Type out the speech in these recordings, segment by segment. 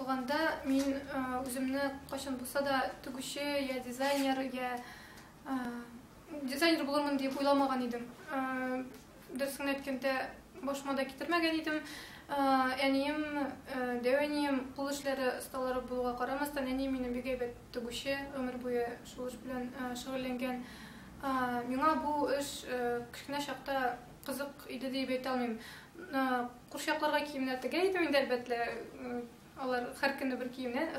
укыганда мин үземне кайчан булса да тегүче я дизайнер, я дизайнер булырмын дип уйламаган идем. Дөресен генә әйткәндә, башыма да китермәгән идем. Әнием, дәү әнием кул эшләре осталары булуга карамастан, әнием минем бик әйбәт тегүче, гомер буе шул эш белән шөгыльләнгән. Миңа бу эш кечкенә чакта кызык иде диеп әйтә алмыйм. Курчакларга киемнәр тегә идем инде, әлбәттә. Алар һәр көнне бер киемнән,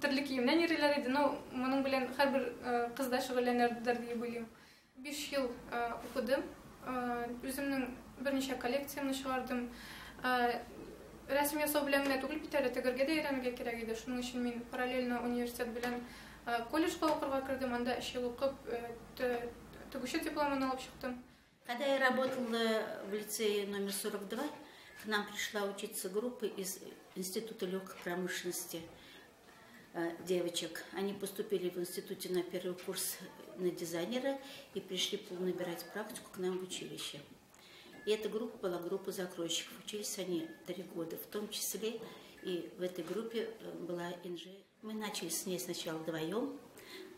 төрле киемнән йөриләр иде. Но моның белән һәрбер кыз да шөгыльләнердер диеп уйлыйм. 5 ел укыдым. Үземнең берничә коллекциямне чыгардым. Рәсем ясау белән генә түгел бит әле, тегергә дә өйрәнергә кирәк иде. Шуның өчен мин параллельно университет белән колледжга укырга кердем. Анда 3 ел укып, тегүче дипломын алып чыктым. Когда я работала в лицее номер 42, к нам пришла учиться группа из Института легкой промышленности девочек. Они поступили в институте на первый курс на дизайнера и пришли набирать практику к нам в училище. И эта группа была группа закройщиков. Учились они 3 года, в том числе и в этой группе была Инже. Мы начали с ней сначала вдвоем,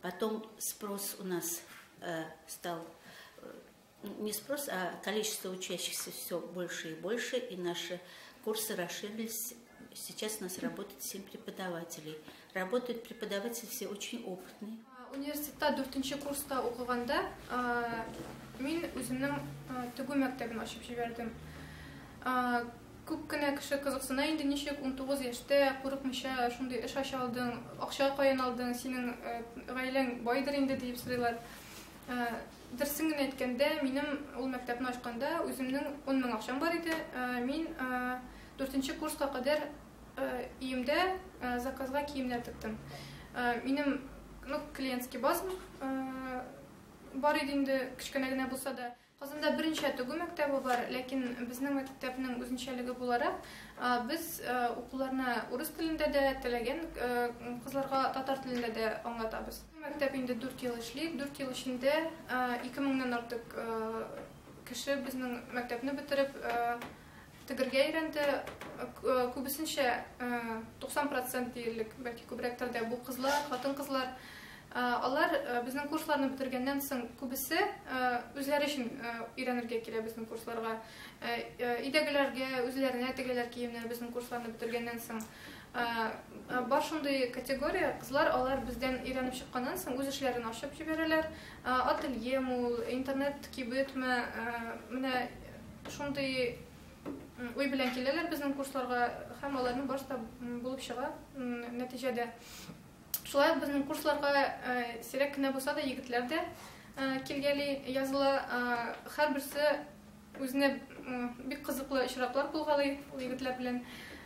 потом спрос у нас стал... Не спрос, а количество учащихся все больше и больше, и наши курсы расширились. Сейчас у нас работает 7 преподавателей. Работают преподаватели все очень опытные. Университетта 4 курста укыганда мин үземнең тегү мәктәбен ачып җибәрдем. Күп кенә кеше кызыксына инде, ничек 19 яшьтә курыкмыйча шундый эш ача алдың, акча каян алдың, синең гаиләң байдыр инде дип сорыйлар. Дөресен генә әйткәндә, минем ул мәктәпне ачканда үземнең 10 мең акчам бар иде. Мин 4 курска кадәр өемдә заказга киемнәр тектем. Минем, клиентский базам бар иде инде, кечкенә генә булса да. Казанда берничә тегү мәктәбе бар, ләкин безнең мәктәпнең үзенчәлеге буларак, без укуларны урыс телендә дә, теләгән кызларга татар телендә дә аңлатабыз. Мәктәп инде 4 ел эшли, 4 ел эчендә ике меңнән артык кеше безнең мәктәпне бетереп тегергә өйрәнде. Күбесенчә 90% диярлек, бәлки күбрәктер дә бу кызлар, хатын-кызлар. Алар безнең курсларны бетергәннән соң күбесе үзләре өчен өйрәнергә килә безнең курсларга. Өйдәгеләргә, үзләренә тегәләр киемнәр безнең курсларны бетергәннән соң. Бар шундый категория кызлар, алар бездән өйрәнеп чыкканнан соң үз эшләрен ачып җибәрәләр. Ательеме ул, интернет кибетме, менә шундый уй белән киләләр безнең курсларга һәм аларның барысы да булып чыга нәтиҗәдә. Шулай ук безнең курсларга сирәк кенә булса да егетләр дә килгәли языла. Һәрберсе үзенә бик кызыклы очраклар булгалый ул егетләр белән.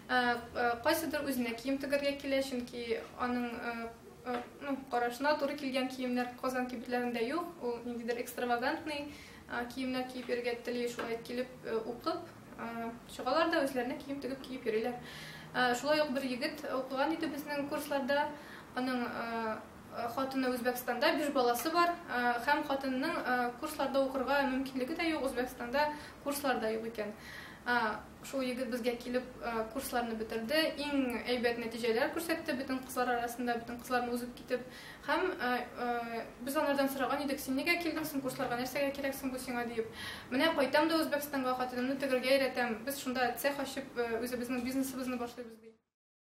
Кайсыдыр үзенә кием тегәргә килә, чөнки аның карашына туры килгән киемнәр Казан кибетләрендә юк. Ул ниндидер экстравагантный киемнәр киеп йөрергә тели, шулай килеп укып чыгалар да үзләренә кием тегеп киеп йөриләр. Шулай ук бер егет укыган иде безнең курсларда. Аның хатыны Үзбәкстанда, 5 баласы бар, һәм хатынының курсларда укырга мөмкинлеге дә юк, Үзбәкстанда курслар да юк икән. Шул егет безгә килеп курсларны бетерде, иң әйбәт нәтиҗәләр күрсәтте бөтен кызлар арасында, бөтен кызларны узып китеп. Һәм без анардан сораган идек, син нигә килдең соң курсларга, нәрсәгә кирәк соң бу сиңа диеп. Менә кайтам да Үзбәкстанга, хатынымны тегергә өйрәтәм, без шунда цех ачып, үзебезнең бизнесыбызны башлыйбыз дип.